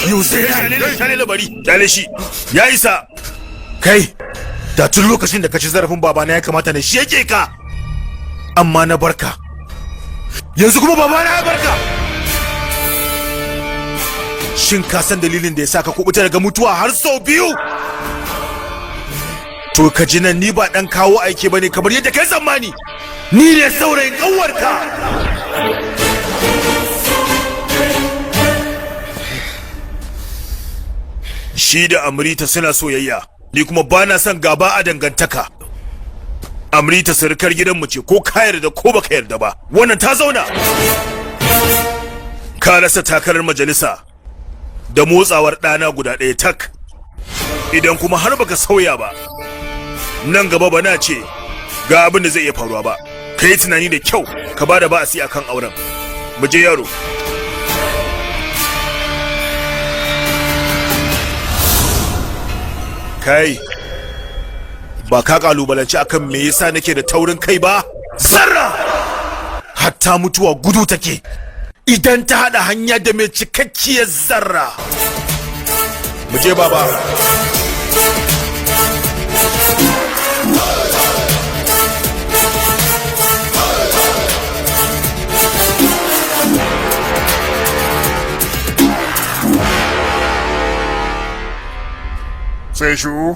Yau sai kyale bari, kyale shi. Ya isa. Kai, da tun lokacin da ka ci zarafin babana ya kamata na sheke ka. Amma na barka. Yanzu kuma babana ya barka. Shin ka san dalilin da ya sa ka kubuta daga mutuwa har sau biyu? To ka ji nan, ni ba dan kawo aiki bane kamar yadda kai tsammani. Ni ne saurayin ƙanwarka. Shi da Amrita suna soyayya, ni kuma ba na son gaba a dangantaka. Amrita surukar gidanmu ce, ko ka yarda ko baka yarda ba. Wannan ta zauna. Ka rasa takarar majalisa da motsawar ɗana guda ɗaya tak. Idan kuma har baka sauya ba, nan gaba ba na ce ga abin da zai iya faruwa ba. Ka yi tunani da kyau, ka ba da ba'asi akan auren. Mu je, yaro. Kai, ba ka kalubalanci akan me yasa nake da taurin kai ba? Zarra hatta mutuwa gudu take idan ta hada hanya da mai cikakkiyar zarra. Mu je, baba. Sai shu.